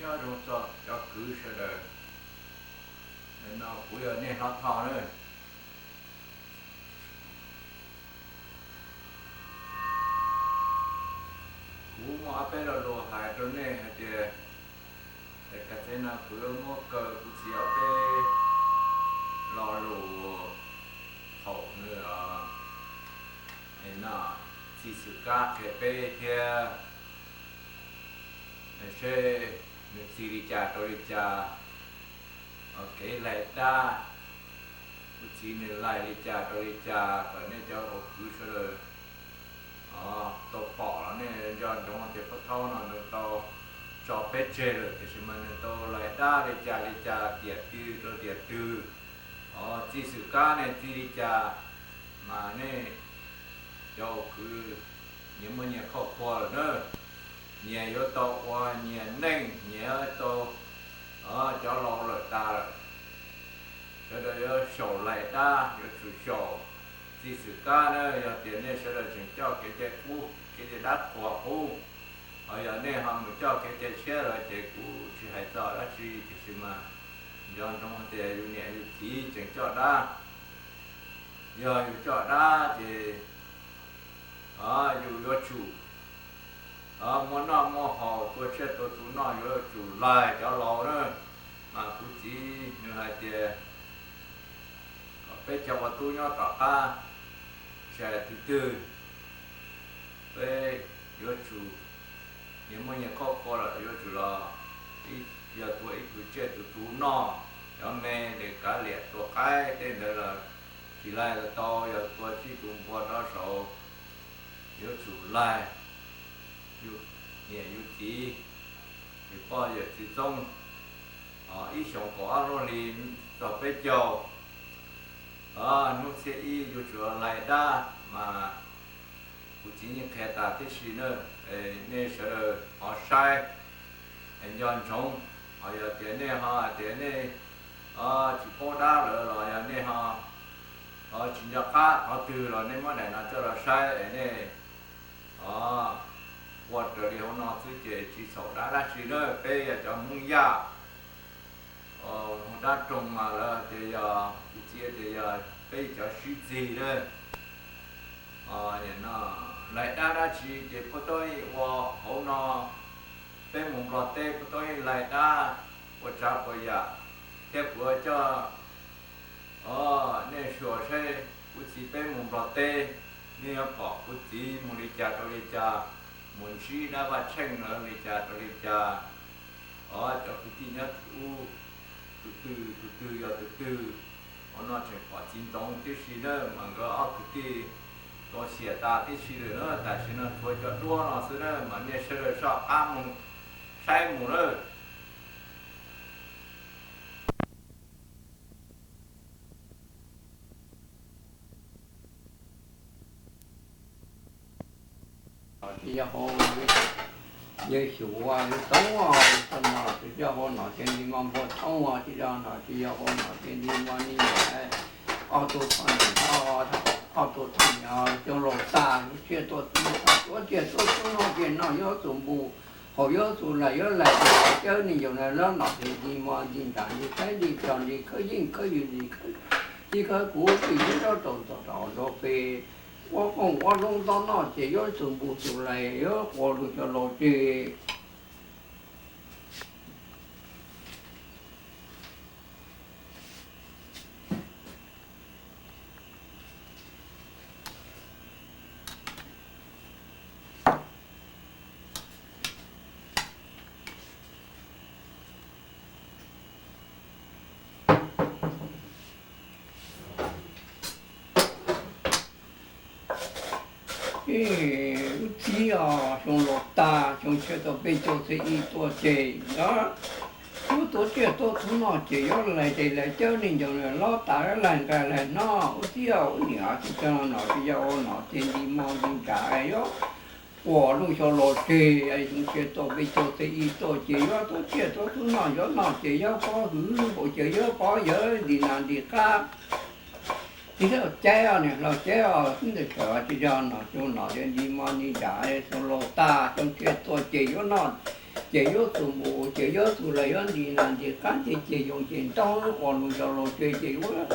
Nyob zoo txog cov kwv sawv daws, no kuv yog nej hlob Thoj na. Kuv muaj ob peb lo lus hais rau nej hais tias, tam sim no kuv yuav muab kaw kuv txiv ob peb lo lus thaum nws, no, txiv xwm kab qhia peb thiab, seb nws txi li cas rau li cas, kev laig dab, kuv txiv nws laig li cas rau li cas kom nej cov ua kwv sawv daws tau pom los nej nco ntsoov tias puab thaub no nws tau tso peb tseg lawm, tiam sis mas nws tau laig dab li cas li cas, tiam twg rau tiam twg, txi xwm kab ne txi li cas, mas nej cov ua kwv nyias muaj nyias qhov qhua lawm na. Nyias yuav tau ua nyias neej, nyias tau cov laus lawm tas lawm. Sawv daws yuav xyaum laig dab yuav tsum xyaum txi xwm kab na. Yog tias nej sawv daws tseem coj kev cai qub, kev cai dab qhuas qub, ho yog nej ho mus coj kev cai tshiab lawm ces kuv tsis hais txog dab tsi, tiam sis mas nco ntsoov tias yus niam yus txiv tseem coj dab. Yog yus coj dab ces yus yuav tsum muaj noj muaj haus, tua tsiaj tua txhu noj, yuav tsum laig cov laus na. Mas kuv txiv nws hais tias kom peb cov ua tub nyob tom qab, tsis hais twg twg, peb yuav tsum, nyias muaj nyias qhov qhua lawm yuav tsum los, yog tua ib tug tsiaj tus txhu noj, cov me de kav liam tua qaib tej ntawd los tsis laig los tau, yog tua tsib tus npua rau saud yuav tsum laig yus niam yus txiv, yus poj yawm txiv txoob, ib xyoos kaum ob lub hli txog peb caug, hnub xiab ib yuav tsum laig dab mas kuv txiv yeej qhia tas tib si na. Nej sawv daws ho saib, nco ntsoov, ho yog tias nej ho hais tias nej tsis paub dab lawm los yog nej ho tsis nco qab qhov twg los nej muab daim no coj los saib es nej ua raws li hauv no xwb ces tsis xyaum dab dab tsi na. Peb yog cov Hmoob Yaj, hu dab roog mas lawv tias yog, kuv txiv tias yog peb cov sib txig na. Laig dab dab tsi ces puab tau ua hauv no, peb mus Nplog teb puab tau laig dab ua tsav puas yam, thiab kuv coj nej xyuas saib kuv txiv peb mus Nplog teb, nej yuav pom kuv txiv mus li cas rau li cas, mus ntsib dab vaj tsheej lawv li cas rau li cas. Cov kwv tij nyob tim ub, tus twg tus twg yog tus twg, hauv no tseem pom txiv ntxoov tib si na, mas nkawd ob kwv tij tau xiam tas tib si lawm na. Tam sim no tshuav cov duab no xwb na, mas nej sawv daws soj qab mus saib mus na. Tsis yog hauv, yawg xyuas yawg toob, tsis yog hauv nom ces nti mo npua thoob, tsis yog nom, tsis yog hauv nom ces nti mo ni nram, ob tug thoj niam, ob tug thoj niam xyoo laus tas, tsiaj tua txhu, tua tsiaj tua txhu no ces noj yuav tsum npu, haus yuav tsum laig, yuav laig ces cawb ne ncaus na, lawv nom ces nti mo nti nram, nti qaib nti cog, nti khawb yeej khawb yws, nti khawb tib khawb kuv tij tib zaub rau tom rau pem, ua qoob ua loo nto noj ces yuav tsum npu tsum laig, yuav ua lug cov laus tseg. Lub txib os, xyoo laus tag, xyoo txhiab tau peb caug txhiab ib tuaj ces, yuav tua tsiaj tua txhu noj ces yuav laig tes laig cawb ne ncaus, laig hlob tas, laig nqaij laig hnob, ua txib ua niam tsis tau nom, tsis yog ua nom ces nti mo nti nram, yuav ua lug xyoo laus tseg, xyoo txhiab tau peb caug txhiab ib tuaj ces yuav tua tsiaj tua txhu noj, yuav noj ces yuav pov hwv, npaum cas yuav pov yawg, nti nas nti qab. Tsis tau caib os, niam hlob caib os, ntawm sawv tsis yog nom, tsis yog nom ces nti mo nti nram, xyoo laus tag, xyoo txhiab tuaj ces yuav noj, ces yuav txus mus ces yuav txus lais yuav nti nas nti qab ces ces yoos ces ntoo ua lus yos los ces ces yuav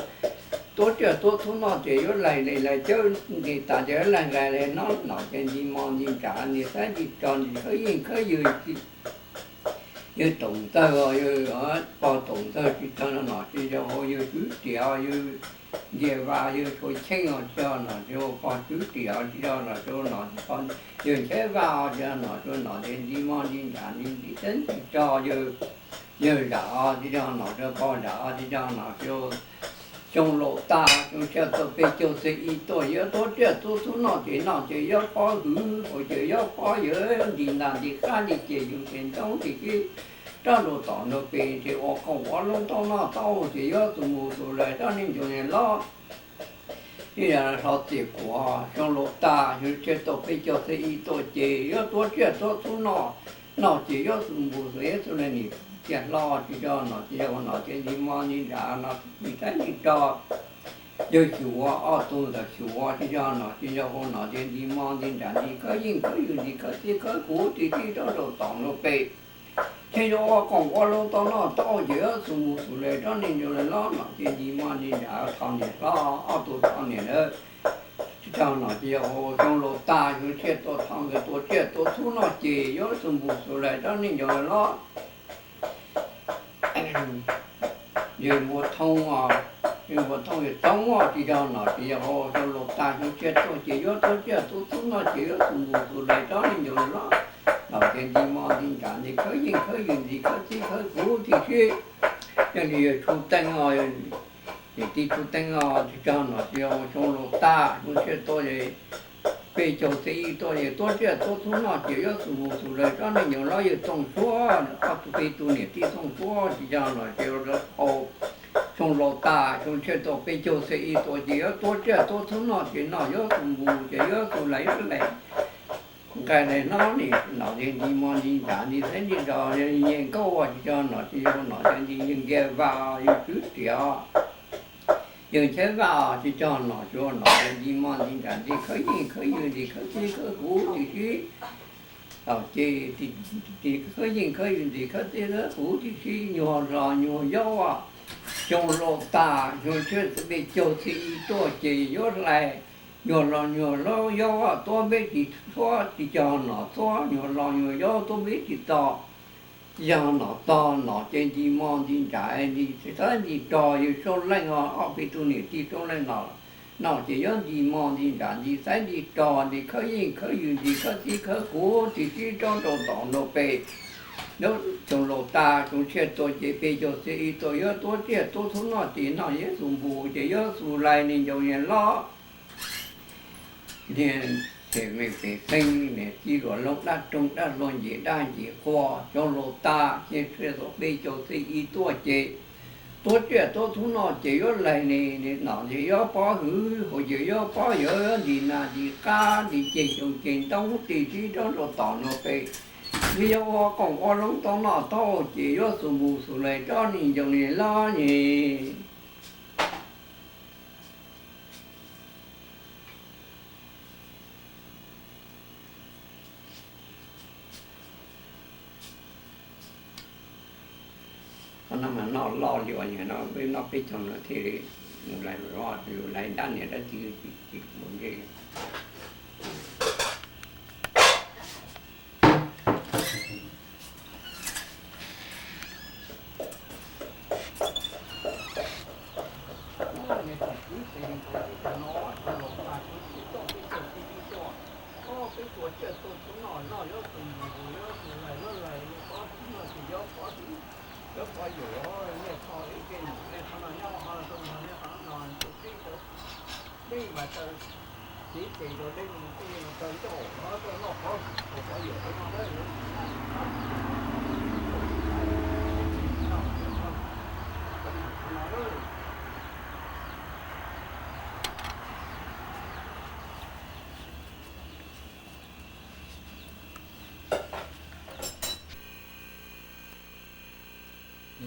tuab tsiaj tuab txhub noj ces yuav lais li lais cawb nti tas ces lais nqais li no nom ces nti mo nti ntsam nti xaib nti tso nti khawb yeej khawb yws, yws toom ntxawg, yws pog toom ntxawg tsis tso nom tsis yog hauv yws tswv riam yws ntiag vaj yws tshuav cheeb os tsis yog nom tsis yog pog tswv riam os tsis yog nom tsis yog nom yws ncheb vaj os tsis yog nom tsis yog nom ces nti mo nti ntsam nti nti xaib nti tso yws, yws zam os tsis yog nom tsis yog pog zam os tsis yog nom tsis yog xyoo laus tas xyoo tshiab tuaj peb caug xya ib tuaj yuav tuab tsiaj tuab txhub noj ces noj ces yuav pob hwv hauv ces yuav pob yawg nti nas nti qab nti ces yoos ces ntoo ces sib rab rau tom nrau pes ces ua qoob ua loo tau noj tau ces yuav txus mus txus lais rab neeg ncuav niag lob. Ib yam hlo txias kuam xyoo laus tas xyoo tshiab tuaj peb caug xya ib tuaj ces yuav tuab tsiaj tuab txhub noj, noj ces yuav txus mus txus yuav txus lais niam txiag hlo tsis yog nom tsis yog ua nom ces nti mo nti ntsam no nti saib nti tso yawg xyuas ob tug ntawd xyuas tsis yog nom tsis yog ua nom ces nti mo nti ntsam nti khawb yeej khawb yws nti khawb txib khawb kuv tib sib rab rau tom nrau pes ces yuav ua qoob ua loo tau noj tau ces yuav txus mus txus lais rab neeg ncuav niag lob nom ces nti mo nti ntsam tho niam hlob ob tug tho niam ntawd tsis tso nom ces yog xyoo laus tas xyoo tshiab tuaj tho nkawd tuab tsiaj tuab txhub noj ces yuav txus mus txus lais rab neeg ncuav niag lob. Yawg npua thoob, yawg npua thoob yawg toob tsis yog nom ces yog xyoo laus tas xyoo tshiab tuaj ces yuav tuab tsiaj tuab txhub noj ces yuav txus mus txus lais rab neeg ncuav niag lob nom ces nti mo nti ntsam nti khawb yeej khawb yws nti khawb txib khawb kuv tib sib. Yog li yawg Tshuj Teej os, niam tij Tshuj Teej os tsis tso nom ces yog xyoo laus tas xyoo tshiab tuaj peb caug xya ib tuaj tuab tsiaj tuab txhub noj ces yuav txus mus txus lais rab neeg ncuav niag lob yawg Tooj Suab ob tug peb tug niam tij Tooj Suab tsis tso nom ces yog xyoo laus tas xyoo tshiab tuaj peb caug xya ib tuaj ces yuav tuab tsiaj tuab txhub noj ces noj yuav txus mus ces yuav txus lais yuav lais nqais li no nim nom ces nti mo nti ntsam nti xaib nti tso yawg nkauj tsis tso nom ces yawg nom ces nti yawg ntiag vaj yawg tswv riam yawg ncheb vaj tsis tso nom tsuav nom ces nti mo nti ntsam nti khawb yeej khawb yws nti khawb txib khawb kuv tib sib. Ces nti khawb yeej khawb yws nti khawb txib khawb kuv tib sib nyuag hlo nyuag yaub xyoo laus tas xyoo tshiab peb caug xya ib tuaj ces yuav hlais nyuag hlo nyuag yaub tuab npeb tsis txhuab tsis tso nom txhuab nyuag hlo nyuag yaub tuab npeb tsis txo yog nom txo nom ces nti mo nti ntsam nti xaib nti tso yawg Saub Leej os ob peb tug niam tij Saub Leej no ces yuav nti mo nti ntsam nti xaib nti tso nti khawb yeej khawb yws nti khawb txib khawb kuv tib sib rab rau tom nrau pes xyoo laus tas xyoo tshiab tuaj ces peb caug xya ib tuaj yuav tuab tsiaj tuab txhub noj ces noj yuav txus mus ces yuav txus lais neeg ncuav niag lob niag ces me pem xeeb niag txib luas loog dab roog dab hluas ncees dab ncees quas xyoo laus tas xyoo tshiab tuaj peb caug xya ib tuaj ces tuab tsiaj tuab txhub noj ces yuav lais ne nom ces yuav pob hwv hauv ces yuav pob yawg nti nas nti qab nti ceg xyoo ceg ntoo tib sib rab rau tom nrau pes nti yuav ua qoob ua loo tau noj tau ces yuav txus mus txus lais rab neeg ncuav niag lob ne. Qhov no mas noj loj li uas yog no peb noj peb caug no thiaj li mus lais, lais dab niag dab tsi tsis mus ntsej.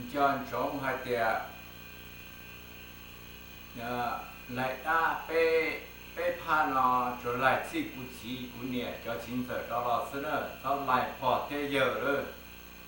Nco ntsoov hais tias laig dab peb, peb phaj no tsuas laig txij kuv txiv kuv niam cov txiv ntxawm rov los xwb na, txhob laig pog thiab yawg lawm.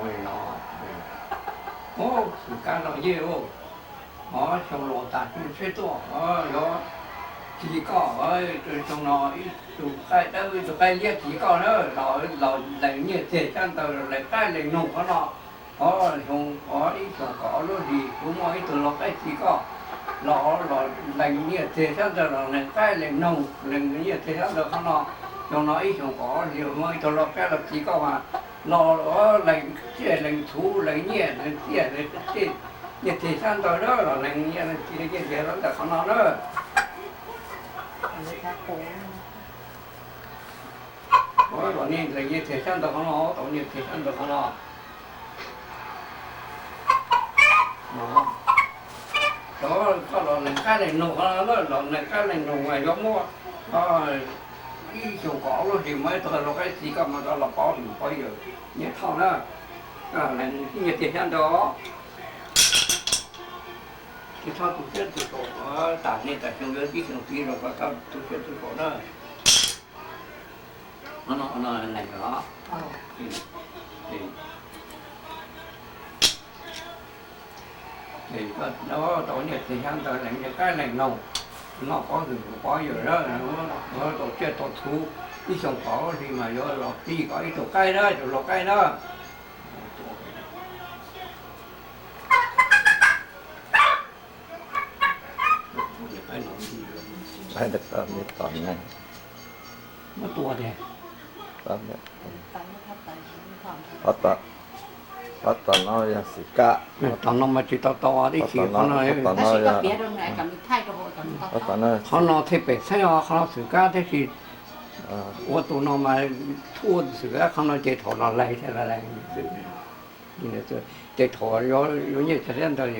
Li no, ub, xwm kab los yej ub, o, xyoo los tas xyoo tshiab tuaj, o, yuav txis koj, xyoo no ib tug qaib dawb ib tug qaib liab txis koj na, los lees nyiaj txiag xyab ntawv los lees qaib lees noog qhov no. O, xyoo, o, ib xyoos kaum ob lub hlis kuv muaj ib tug lau qaib txis koj, los, los lees nyiaj txiag xyab ntawv los lees qaib lees noog, lees nyiaj txiag xyab ntawv qhov no. Xyoo no ib xyoos kaum ob hlis muaj ib tug lau qaib los txis koj mas los lees tsiaj lees txhuv lees nyiaj lees txiaj lees nyiaj txiag xyab ntawv na, los lees nyiaj lees txiag lees nyiaj txiag xyab ntawv qhov no na. Ua, los nej lees nyiaj txiag xyab ntawv qhov no, tau nyiaj txiag xyab ntawv qhov no. Koj los lees qaib lees noog qhov no, los lees qaib lees noog mas yuav muaj ib xyoos kaum ob lub hlis muaj ib tug lau qaib txis koj mas koj los pov hwm pov yawm Nyiaj Thoj na, lees nyiaj txiag xyab ntawv. Tsis txhob tu siab tu saum, tas niaj tas xyoo yuav tib xyoo txiv los koj txhob tu siab tu saum na. Lees os. Ces koj tau nyiaj txiag xyab ntawv lees nyiaj qaib lees noog, noj pov hwm pov yawm na, tau tsiaj tau txhuv, ib xyoos kaum ob hlis mas yuav los txis koj ib tug qaib na, tus lau qaib na. Muab tua tiag. Qhov tom no yog xwm kab. Tom no mas tsis tau tau ib txhis, qhov no, qhov no thiaj pem xeeb os, qhov no xwm kab tab sis ua tus no mas thuaj xwm kab, qhov no ces thaum los lees thiaj los lees. Ces thaum yuav nyiaj txiag xyab ntawv,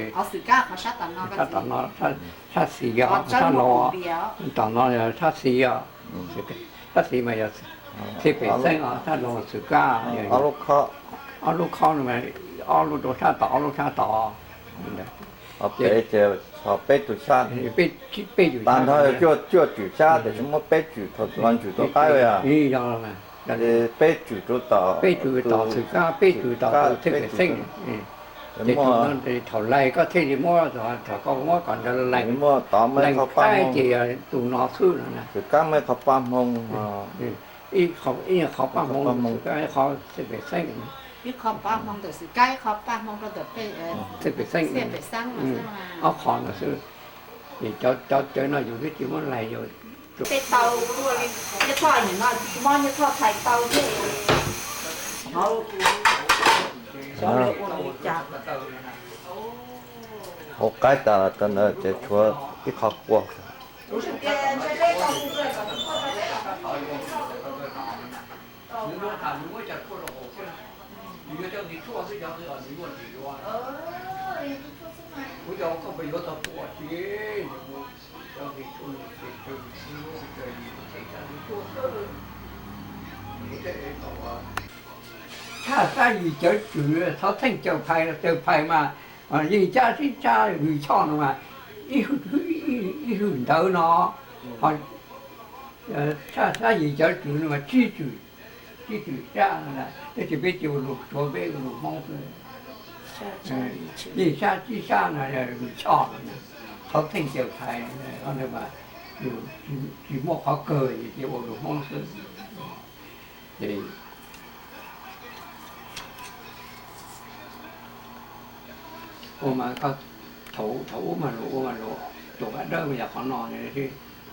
sab tom no, sab xis os, sab laug, tom no sab xis os, sab xis mas yog thiaj pem xeeb os, sab laug xwm kab. Ob lub khob no mas ob lub rau sab tod, ob lub sab tod. Peb ces ho peb tus sab, peb tus tag nrho cuaj, cuaj tswm sab tes tsis muab peb tswm thaum los ntswm tus qaib os. Peb tswm rau tom, peb tswm tom xwm kab, peb tswm tom tus thiaj pem xeeb. Ces thaum lees koj thiaj li muab, thaum koj muab kom ntawd lees, lees qaib ces yog tus no xwb no na. Xwm kab muaj ib qho paj hmoo, ib qho paj hmoo, xwm kab ib qho thiaj pem xeeb. Ib qho paj hmoo ntawm xwm kab, ib qho paj hmoo rau ntawm thiaj pem xeeb, ob qho no xwb. Ces cov cawv no yus twb tsis muab lees, yus tej tau tuaj li, Nyiaj Thoj nim no mob Nyiaj Thoj thaiv tau thiab. Hauv qaib tas los rau ntawd ces tshuav ib qho kua. Tshaj sab yim cawv tswm, thov theej caw phais, caw phais mas yeej sab tsib sab Vwm Choj no mas ib hwj ntawd no, tshaj sab yim cawv tswm no mas tsib tswm, tsib tswm sab no, tab sis peb tsis ua lus Suav, peb ua lus Hmoob xwb. Yeej sab tsib sab no Vwm Choj no, thov theej caw phais, mas tsis muaj qhov kawg ces ua lus Hmoob xwb. Ces ua mas koj, thaum ub mas luag ua mas luag, tus qab dawb mas yog qhov no,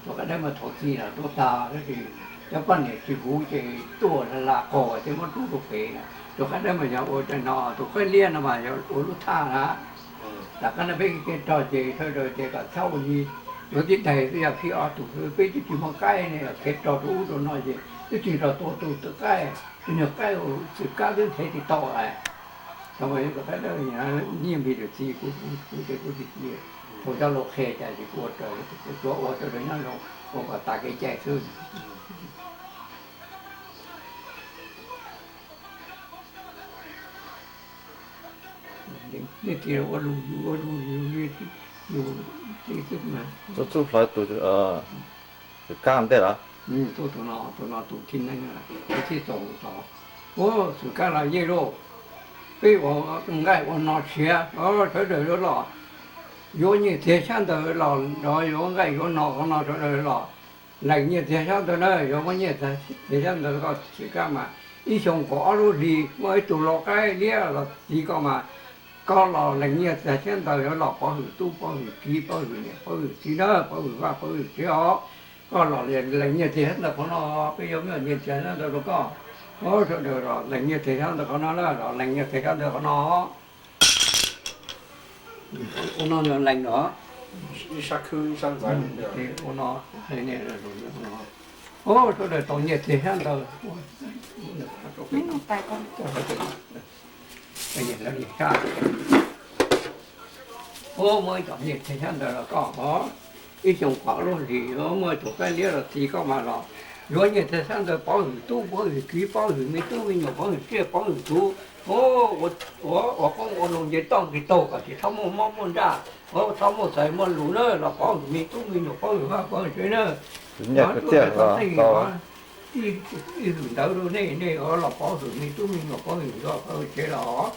tus qab dawb mas thaum txi los tuaj tag tab sis cov poj niam tsis huv ces tuaj la la qos thiab muab rub rau pem. Tus qab dawb mas yog ua tej no, tus qab liab no mas yog ua lub thaj na. Tom qab no peb kev rog ces sawv daws ces kom txhob ua li, yuav tib daig twb yog phij ob tug, peb twb tsis muaj qaib ne, kev rog rau ub rau no ces twb tsis nrog tua tus qaib, tus nyuag qaib xwm kab twb nrhiav tsis tau lawm. Thaum tus qaib dawb nyiaj npis lwm txi kuv, kuv ces kuv tsis cia, thaum coj los qhia cas ces kuv ua raws, kuv tsuav ua raws nyob zoo, ua kom tas kev cai xwb. Nej tias ua lus yus, ua lus yus, xwb mas. Txub txub hlawv tus xwm kab ntej los? Tus no, tus no tus thib neeb, tus thib xaus tod. Ua xwm kab los yeej lauj. peb ua nqaij ua no siav, sawv daws yuav los yuav nyiaj txiag xyab ntawv los yuav nqaij yuav no qhov no sawv daws los lees nyiaj txiag xyab ntawv na, yuav muab nyiaj txiag xyab ntawv koj tsis kam mas ib xyoo kaum ob lub hlis muaj ib tug lau qaib liab los txiv koj mas koj los lees nyiaj txiag xyab ntawv yuav los pov hwm tub pov hwm kiv pov hwm niam pov hwm txiv na pov hwm vaj pov hwm tsev os. Koj los lees nyiaj txiag xyab ntawv qhov no, peb yuav muab nyiaj txiag xyab ntawv rau koj. Sawv daws los lees nyiaj txiag xyab ntawv qhov no na, los lees nyiaj txiag xyab ntawv qhov no. Ua no lees no. Ua no, sawv daws tau nyiaj txiag xyab ntawv. Ua muaj ib co nyiaj txiag xyab ntawv los koj os, ib xyoo kaum lub hlis yuav muaj tus qaib liab los txiv koj mas los yuav nyiaj txiag xyab ntawv pov hwm tub pov hwm kiv pov hwm me tub me nyuam pov hwm tsiaj pov hwm txhuv. Ua qoob ua loo nce toj nqis taug kom tsis txhob muaj mob muaj ntsaj, txhob muaj txais muaj lus na, los pov hwm me tub me nyuam pov hwm vaj pov hwm tsev na. Tub txhais tos txeej ib hwm ntawv rau nej, nej los pov hwm me tub me nyuam pov hwm vaj pov hwm tsev los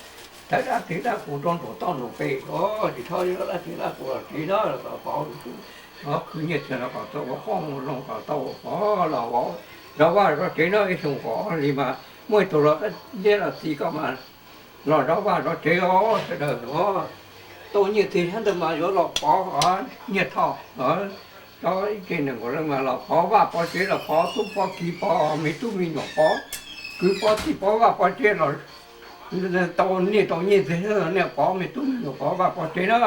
thaiv dab tsi dab qus rau nraum toj nraum pem os, tsis txhob yuav dab tsi dab qus los tsev na, los pov hwm tub, khwv nyiaj txiag los kom tau ua qoob ua loo kom tau ua pov los zov vaj zov tsev na, ib xyoo kaum ob hlis mas muaj ib tug lau qaib liab los txiv koj mas los zov vaj zov tsev os, sawv daws os. Tau nyiaj txiag xyab ntawv mas yuav los pov nyiaj thoj, tso ib tse nees nkaum leej mas los pov vaj pov tsev los pov tub pov kiv pov me tub me nyuam pov kwv pov tij pov vaj pov tsev los tau niaj tau nyiaj txiag xyab ntawv niaj pov me tub me nyuam pov vaj pov tsev na.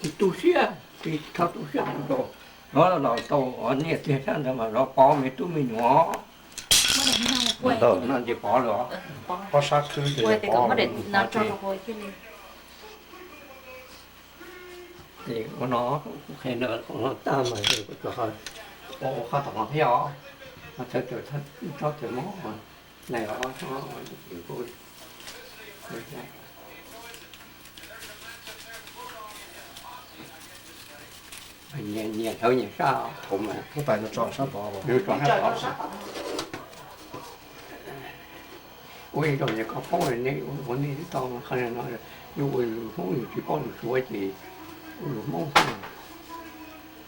Tsis tu siab, tsis txhob tu siab rau, los tau nyiaj txiag xyab ntawv mas zov pov me tub me nyuam. No ces pov lawm, pov sab khwb ces pov. Ces ua no, kuv qhia no tag mas kuv tso ua qhov tom no thiab os, mas txhawv txhawv tsob txhawv mob na os. Nyias hlawv nyias sab thaum mas. Huab tais no tso sab tod, tso sab tod. Ua ib zaug ces koj paub nej ua nej twb tau qhov no, yus ua lus Hmoob yus tsis paub lus Suav ces ua lus Hmoob xwb.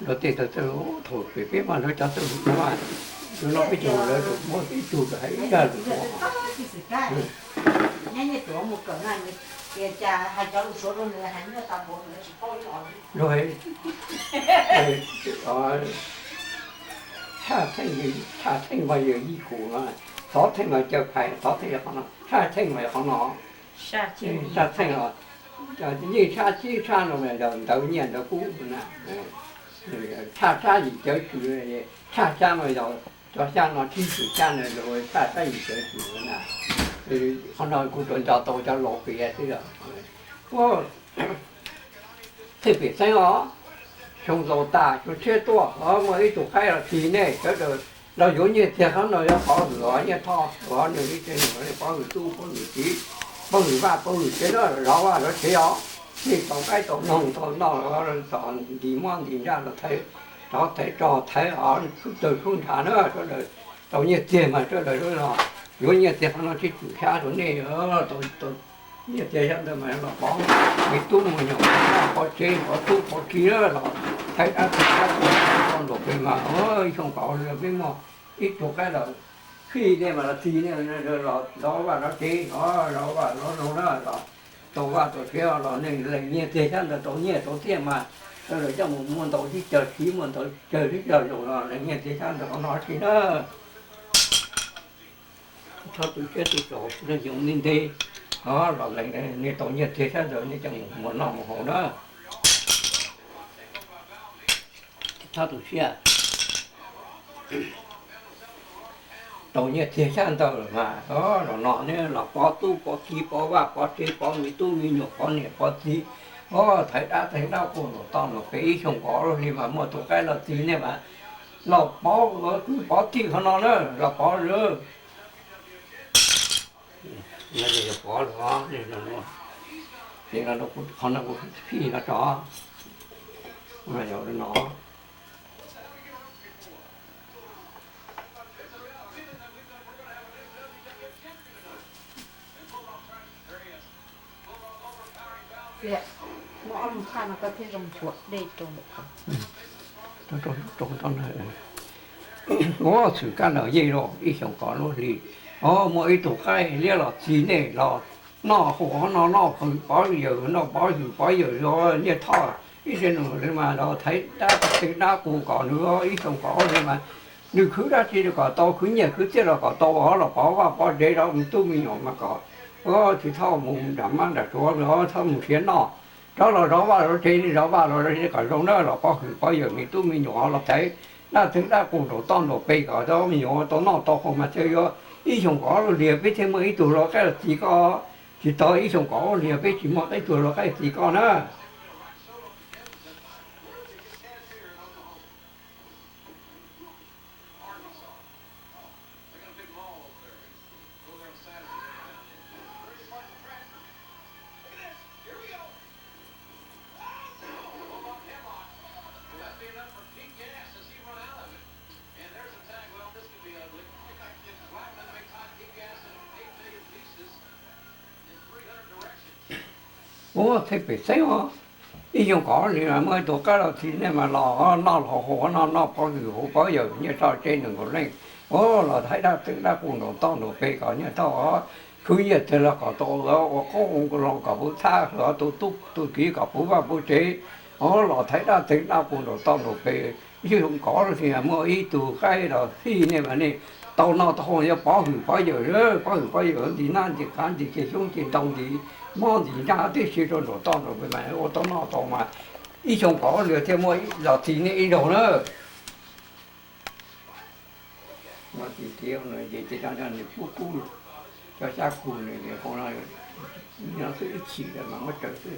Lawv tej tawv txawj thaum pem peb mas lawv cov txawj lus Suav, lawv no peb cov lawv muab ib tug hais ib zaj lus Suav. Tshaj theej, tshaj theej mas yog yij khum no, thov theej mas caw phais, thov theej yog qhov no, tshaj theej mas yog qhov no. Tshaj theej, yeej tshaj tsheb tshaj no mas yog ntawv nyiaj ntawv kub na. Tshaj sab yim cawv tswm, tshaj xyab no yog cov xyab no tshib tswm xyab no, tshaj sab yim cawv tswm na. Qhov no kuv tsuas nco tau cov laus piav xwb os. Thij pem xeeb os, xyoo laus tas xyoo tshiab tuaj, muaj ib tug qaib los tig nej sawv daws los yuav nyiaj txiag qhov no yuav pov hwm os, nyiaj thoj os, nws ib tse nws pov hwm tub pov hwm kiv, pov hwm vaj pov hwm tsev na, zov vaj zov tsev os. Nej tau qaib tau noog tau noj, txom nti mob nti ntsaj los thaiv, rov thaiv tso thaiv os, sub tawg sub ntshav na, sawv daws tau nyiaj txiag mas sawv daws los yuav nyiaj txiag qhov no tshib tswm xyab rau nej. Nyiaj txiag xyab ntawv mas los pov me tub me nyuam, pov tsev pov tub pov kiv los thaiv dab tsi dab qus rau nraum pem mas ib xyoo kaum ob hlis peb muaj ib tug qaib los fij nej mas los tig nej los zov vaj zov tsev, zov vaj zov zoo na, los tau vaj tau tsev los nej lees nyiaj txiag xyab ntawv tau nyiaj tau txiaj mas sawv daws coj mus muaj ntau tib cag siv, muaj ntau cag tib cag zaus los lees nyiaj txiag xyab ntawv qhov no tsis na. Txhob tu siab tu tsaug, leej yoov ntev ntev, los lees nej tau nyiaj txiag xyab ntawv nej coj mus muas noj mus haus na. Txhob tu siab. Tau nyiaj txiag xyab ntawv lawm mas los no nej los pov tub pov kiv pov vaj pov tsev pov me tub me nyuam pov niam pov txiv, thaiv dab tsi dab qus nraum toj nraum pem ib xyoo kaum ob lub hli mas muaj tus qaib los txi nej mas los pov kwv pov tij qhov no na, los pov lawm. Pov lawm, ces qhov no kuv fij no tso, no. Muab ob lub thaj no koj thiaj zoo tshuav dej rau ntawm ko. Ua txwm kab los yej los ib xyoos kov lub hli. Os, muaj ib tug qaib liab los txi nej los noj hu noj noj qhwv pov yawm, noj pov hwm pov yawm, Nyiaj Thoj ib tse nus mas los thaiv dab tw dab qus kom nws ib xyoos kov hli mas nws khwv dab tsi los kom tau, khwv nyiaj khwv txiaj los kom tau, los pov vaj pov tsev, los mus tub me nyuam mas kom tsis txhob mus nram mab nram suav, txhob mus siav noj. Rov los zov vaj zov tsev, zov vaj los zov tsev kom zoo na, los pov hwm pov yawm nws tub me nyuam, los thaiv dab tw dab qus nraum toj nraum pes kom tau me nyuam tau noj tau haus mas thiaj yuav ib xyoos kov lub hli peb thiaj muaj ib tug lau qaib los txi koj. Tsis tau ib xyoos kov lub hli peb tsis muaj ib tug lau qaib txi koj na. Ua txheej pem xeeb os, ib xyoos kov lub hli mas muaj ib tug qaib los txi nej mas los noj los haus noj, noj pov hwm haus pov yawm, Nyiaj Thoj tsev nees nkaum leej. Ua los thaiv dab tw dab qus nraum toj nraum pes kom Nyiaj Thoj khwv nyiaj txiag los kom tau, ua qoob ua loo kom puv txhab, tus tub tus kiv kom puv vaj puv tsev. Ua los thaiv dab tw dab qus nraum toj nraum pes, ib xyoos kov lub hli mas muaj ib tug qaib los txi nej mas nej tau noj tau haus, yuav pov hwm pov yawm, pov hwm pov yawm nti nab nti qav nti ceg xyoob ceg ntoo nti mob nti nraj tib si rau nraum toj nraum pes mas ua tau noj tau mas ib xyoos kov lub hli thiaj muaj los txi nej ib zaug na. Muab txi tiav no ces tej zaum nws kub kub, cov xyab kub nws hauv no, nws xwb ib chim lawm mas muab tsawv xwb.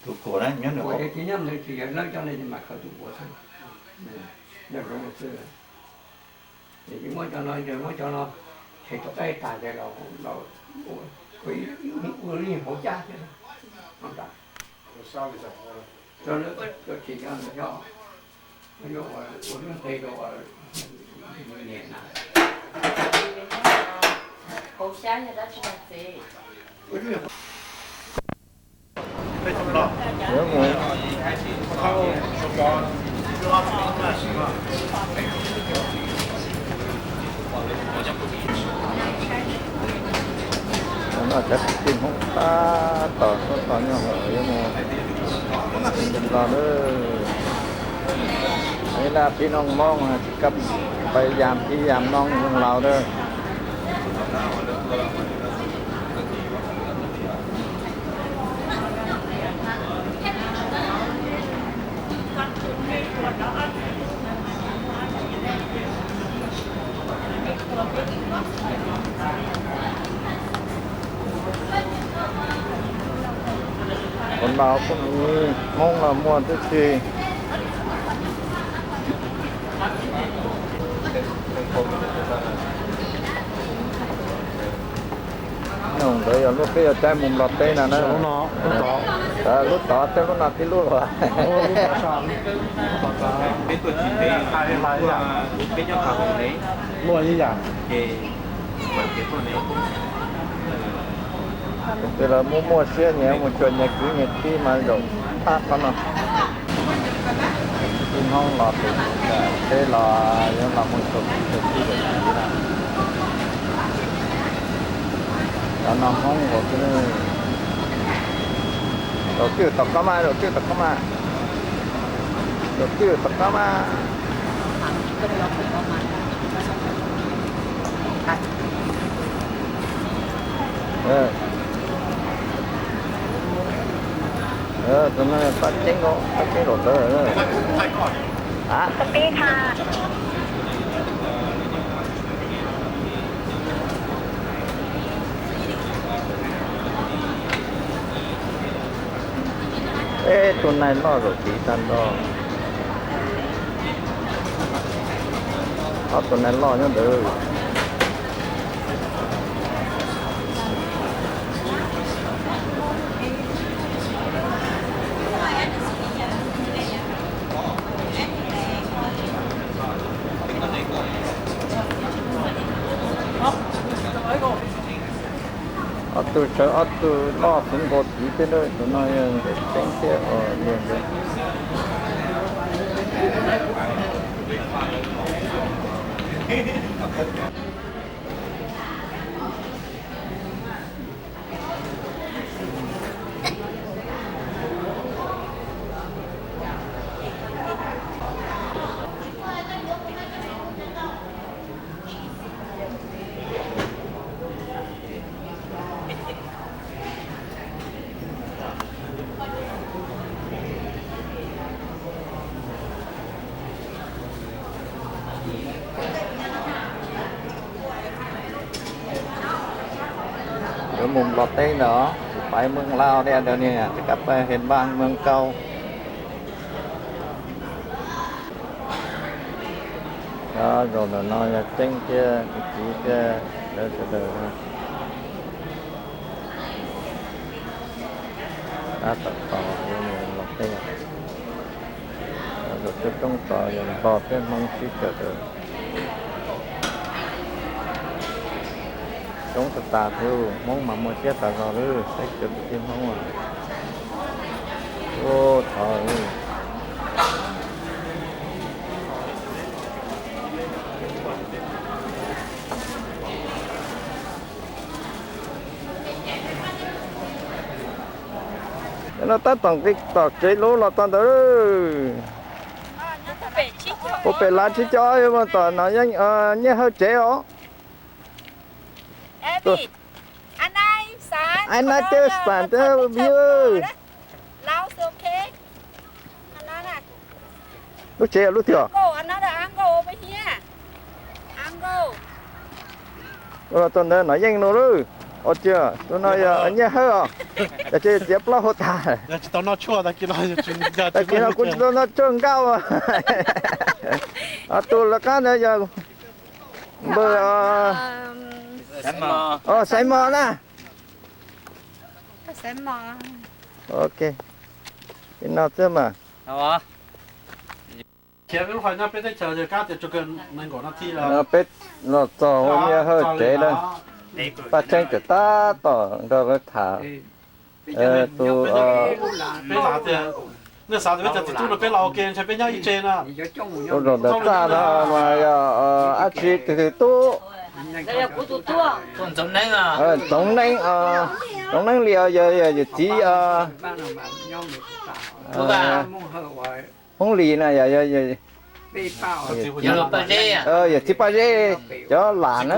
Tus kuam na nyob nws, kuam ces tsis nyob nws, tsis yog lawv cov no mas khaws tus kuam xwb. Nyob zoo xwb. Ces muab cov no, muab cov no, tshem tus qaib tas ces los ua ib hauv caj thiab. Rau lawv, rau tsis nyob nws xyov, yuav ua lub nqe rau niam na. Hauv xyab yog dab tsi mas txiv? Noj cov kwv tij Hmoob tab tom sab tod nyob hauv yuav mus los lawm. Ib pab pib noog Hmoob tsis kam pais yam pib yam noog laus lawm. Ua laus kuj muaj, Hmoob los muaj tib si. Nyob ntawd yog lub peb yuav caij mus Nplog teb no na. Lub tod thiab lub no tib lub los. Tus twg los muaj muaj siab nyias mus cuag nyias kwv nyias tij mas zaum thab qhov no. Tij Hmoob los pem teb los yuav los mus cuag kwv cuag tij cuag tij na. Cov no Hmoob nkaus xwb. Zaum twj tom qab mas, zaum twj tom qab mas. Zaum twj tom qab mas. Tus no pab ceeb, pab ceeb zaum tod. Peb tus nais loj zaum tid tag nrho. Ob tug nais loj nyob ntawd. Ob Tus tsawv ob tug loj xwb nkaus tid thiab, tus no yog ntawm tseeb thiab os. Yuav mus Nplog teb ntawd, pais Meej Lauj, dej ntawd ne, rov qab pais Hej Npas, Meej Kaus. Zaum ntawm no yog Tseeb thiab tus txiv thiab lawv sawv daws. Tab tom tos yuav mus Nplog teb. Zaum roob tod yog Nplog thiab Hmoob sib kawm. Coob tas tas thiab, Hmoob mas muaj siab tas zog lawm, saib cov kwv tij Hmoob. Ua thov. No tab tom nqis tom tsev lub los txog ntawd. Puag pem lav tsib caug ob yuav mus tom no Nyiaj Hawj tsev os. Ai nai tej xas thiab view. Lub tsev lub twg os? Ua los txog ntawd no yeej no lawm. Ua ciav tus no yog Nyiaj Hawj os. Ces txiav plaub hau tag. Tag kis no kuv tsis tau noj tshuaj nkauj. Tus lawv qab ntawd yog npawg Xaiv Mos na. Ok, no xwb mas. Peb los txog hauv Nyiaj Hawj tsev na. Paj Tseeb tseem tab tom nrog lawv tham. Tus, tus zaum ntawm txaj no mas yog dab tsi tus twg tub? Txoov Neeb, Txoov Neeb li os, yog yawm txiv Hmoob Lis na, yog yawm txiv Paj Zeb cov lam na.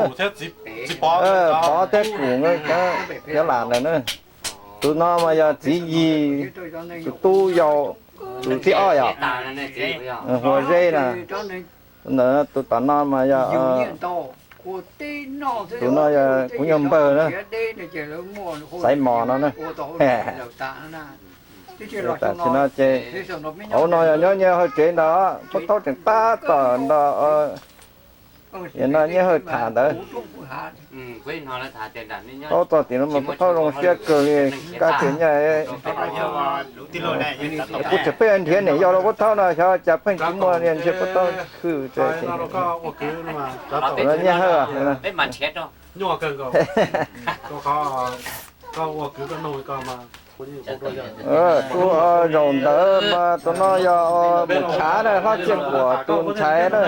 Pov thiab Kum cov lam ntawd na. Tus no mas yog txiv Yig tus tub yau, tus thib ob yog Huas Zeb na. Tus tom no mas yog, tus no yog kuv nyuag npawg na, Xaiv Mos no na. Tam sim no ces hauv no yog nyob Nyiaj Hawj tsev ntawd, Pub Thaub tseem tab tom nrog Nyiaj Hawj tham ntawd. Paub txog tim no mas Pub Thaub zoo siab kawg li, kab tias nyiaj. Kuv tseem pheej nrhiav niam yau rau Pub Thaub no, xyov cas pheej tsis muaj niag ntshe Pub Thaub khwb. Nyiaj Hawj, tus zaum ntawd mas tus no yog Mus Tshav na, Hlob Txiaj Kuam tus ntxhais na.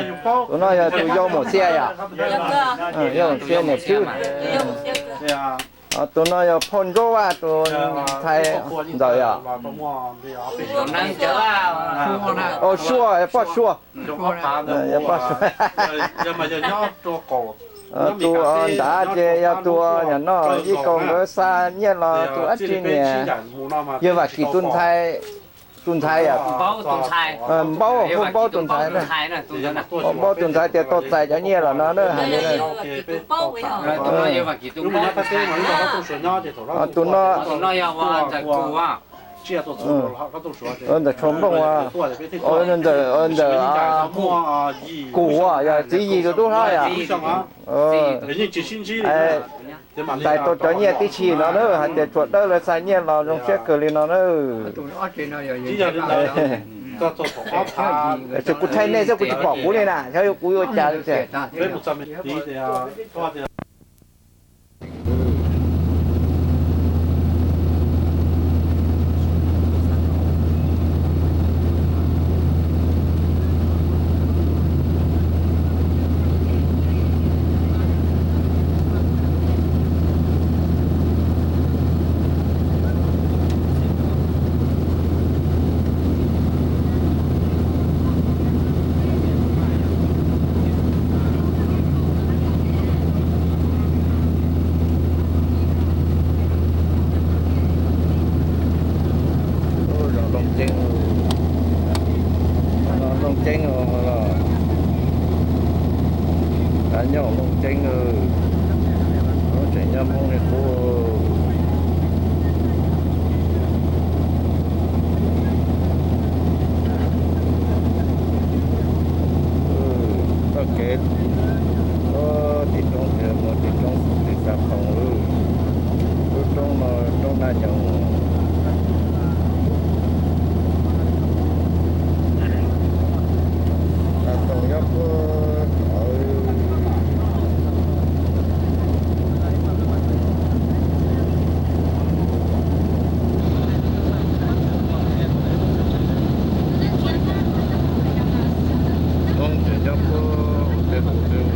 Tus no yog tus yau Mus Xia yom? Yau Mus Xia niam tswb. Tus no yog phauj Ntsuab Vaj tus ntxhais ntxawm yom? Au, Sua, poj Sua. Poj Sua. Tus nrad ces yog tus nyob no Yij Kaus nkawd xa nyiaj los tus dab tsi niam, yog Vam Kim tus ntxhais, tus ntxhais yom? Npaub, hu Npaub tus ntxhais na. Npaub tus ntxhais tias tau txais cov nyiaj los no na, hais li na. Tus no ntawm Tshuas Nplooj, ntawm, ntawm Kum, yog txiv Yig tus tub hlob yom? Txais tau cov nyiaj tib si no na, hais tias Tshuas Dawb lawv xa nyiaj los zoo siab kawg li no na. Tiam sis kuv thaij nej xwb, kuv tsis pom kuv li na, xyov yog kuv yuav ua cas li tiag. Looj ceeb os, los nyob Looj ceeb, tseem nyob Hmoob li qub. Txoj kev tim roob, tim roob xub tim xa phoom, lub roob no roob Naj Nyoos. Tau nyob puag tod. Hmoob tseem nyob puag tej hav tej.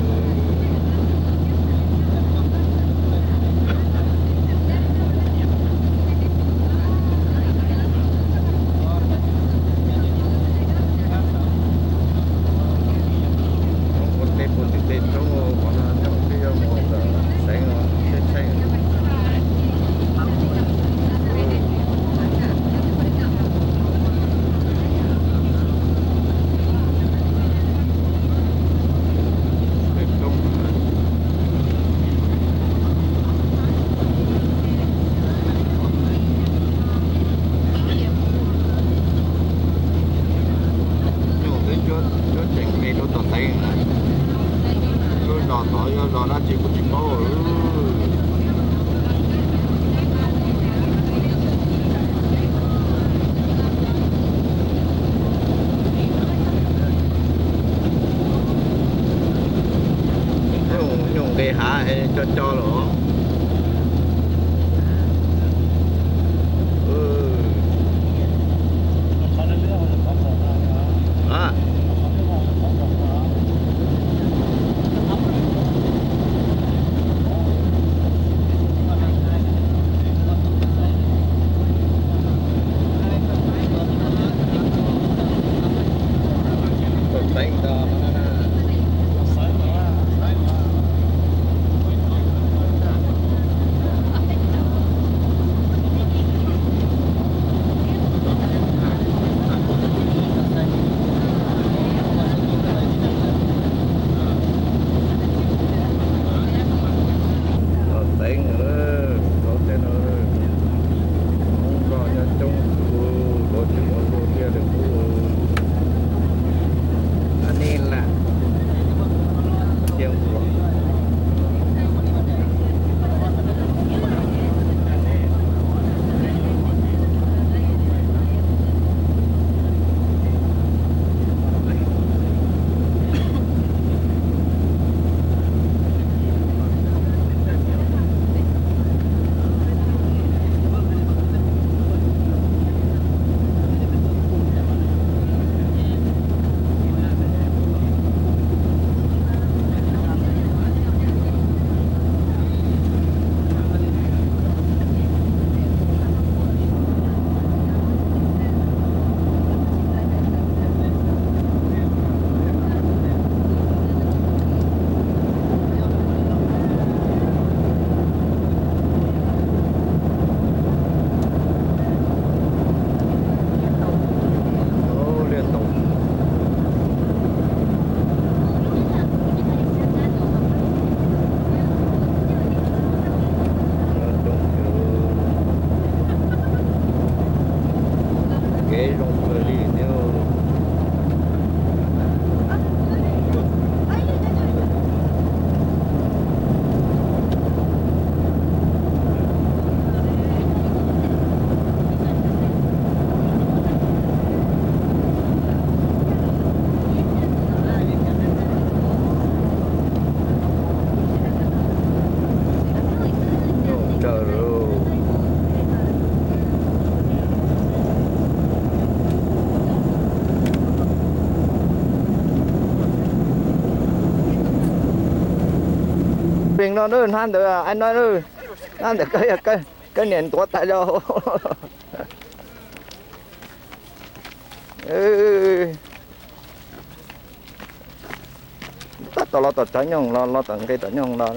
Ua teb puag tim tej roob, qhov no nyob twb yog mus ntawm xeev tsheb tsheb. Nyuj twb cuab tseem nqe rau tom teev na. Lub zos tod yog zos dab tsi kuj tsis paub. Nyuj nqis hav es co co lawm. Los teev, thaum tej no Hmoob Nplog nyob coob, luag tseem ua luag tiag li qub. Ani lam tiag ua. Kev zoo kawg li thiab. Peem no hnab ntawd ai no, hnab ntawd koj niam ntuav tas zog. Tab tom los tom tsav nyoog los, los tom nqe tom nyoog los.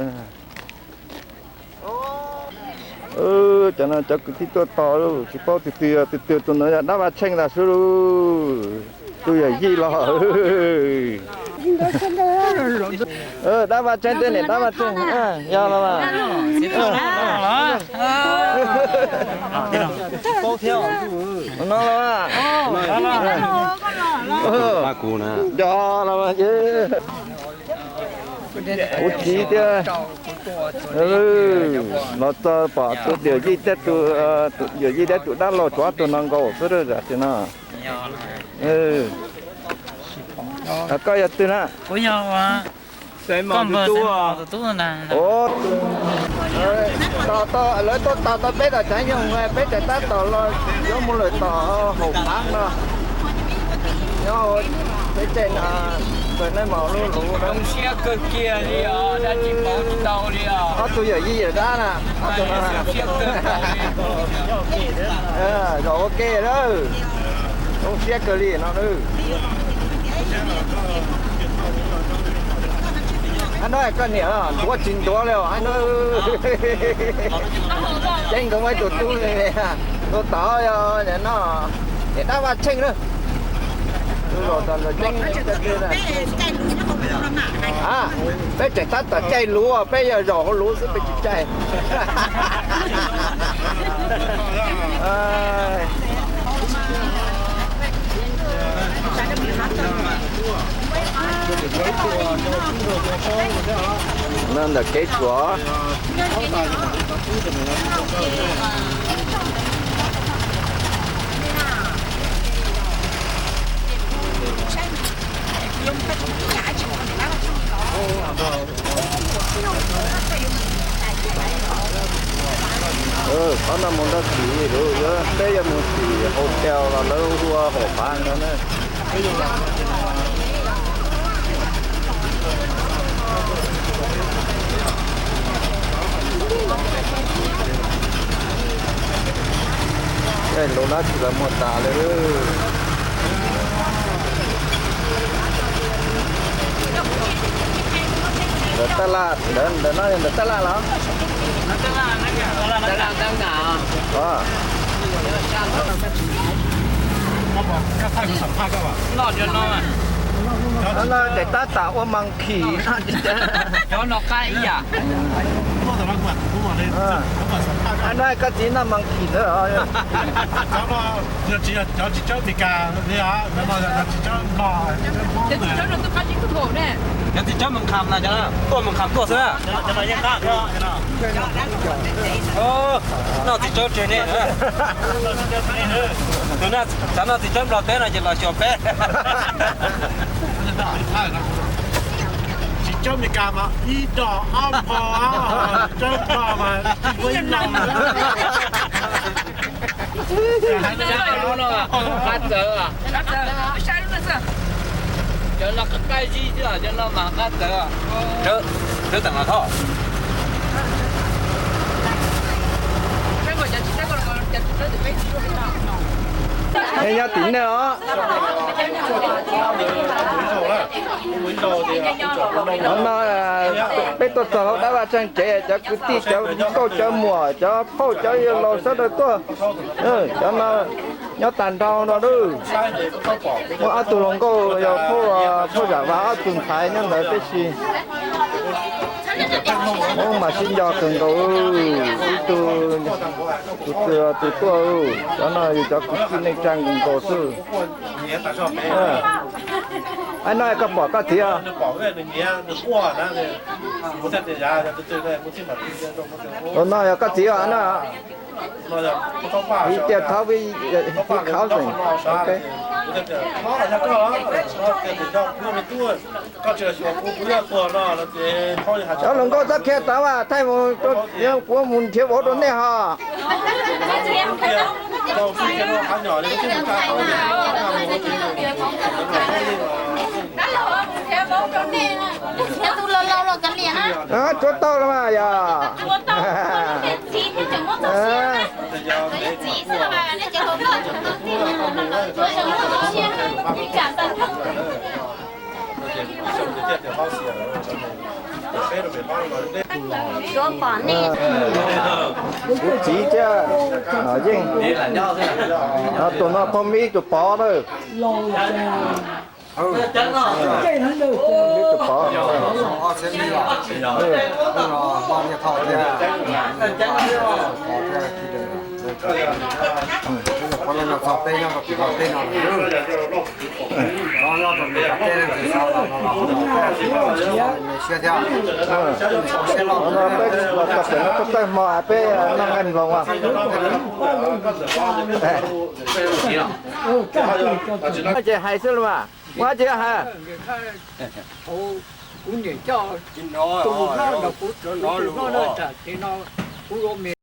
Cov no cov kwv tij tuaj tos, tsis paub twg twg, twg twg tus ntawd yog dab Vaj Tsheej ntag xwb lauj. Tus yawm yij los. Dab Vaj Tseeb thiab niam dab Vaj Tseeb, yog los mas. No los. Yog los mas. Ua txiv thiab. Los txog pom tus yawm yij thiab tus, tus yawm yij thiab tus dab laug tsuav tus no nkaus xwb zam tias no. Koj yog twg na? Tus tub. Lawv tuaj tag tau peb tom tsev yoog, peb tseem tab tom los yuav mus lawm tom Haum Phav no. Nyob peb tsev no, tus neeg mas luv luv na. Ob tug yawm yij yawm dab na, ob tug no na. Zaum ua ke lawm, zoo siab kawg li no. Ab no koj niam ntuav tsis ntuav li os, ab no. Ceeb nkawd muaj ib tug tub li, tus tod yog no, niam dab Vaj Tsheej na. Tus zaum tom ntawm Ceeb. A, peb tseem tab tom caij luv, peb yog zaum hauv luv xwb peb tsis caij. No ntawm kev tsuas. Qhov no mus nrog tim, peb yuav mus tim hotel los lawv hu ua Haum Phav no na. Caij luv no tsis los muag tas li. Ntawm tab laj, ntawm no yog ntawm tab laj los? No ces tab tom ua monkey no. Cov no qab ib yam. No koj txiv noj monkey ntawd. Cov tsis cawb Meskas li os, cov tsis cawb Nplog. Cov tsis cawb Meskas na, cov tuaj Meskas tuaj xwb. Noj tsis cawb tseg ne. Tus no, cov noj tsis cawb Nplog teb no ces los xyuas peb. Tsis cawb Meskas mas ib dos ob npho, cawb Nplog mas ib leeg. Qab txawv. Cov no qab zib xwb, cov no mas qab txawv. Nyob tim nej os. Qhov no peb tuaj txog hauv dab Vaj Tseej tsev, cov kwv tij, cov nkauj, cov muam, cov phauj, cov yawg laus sawv daws tuaj. Cov no nyob tag nrho no lawm. Muaj ob tug hluas nkauj yog phauj, phauj Zam Vas, ob tug ntxhais nyob ntawd tib si. Muab mas sib nco kawg nkaus, ib tug tus twg tus tuaj. Cov no yus cov kwv tij neej tsa nkaus nkaus xwb. Ab no koj pom koj txiv os? Tus no yog koj txiv os no? He tias Thaub, his cousin. Cov hluas nkauj txhob khiav tod, thaij mus, kuv mus nrhiav vauv rau nej ho. Tsuav tau los mas yog. Kuv txiv thiab Nom Yeej, tus no Phauj Mib tus Pov na. Tus Pov, peb los tau pem no tau tawg hmo peb noj nqaij mloog as. Ces hais xwb los mas, muaj dab tsi hais? Kuv niam coj tus hlob nrog kuv, tus hlob no tam sim no kuv ua me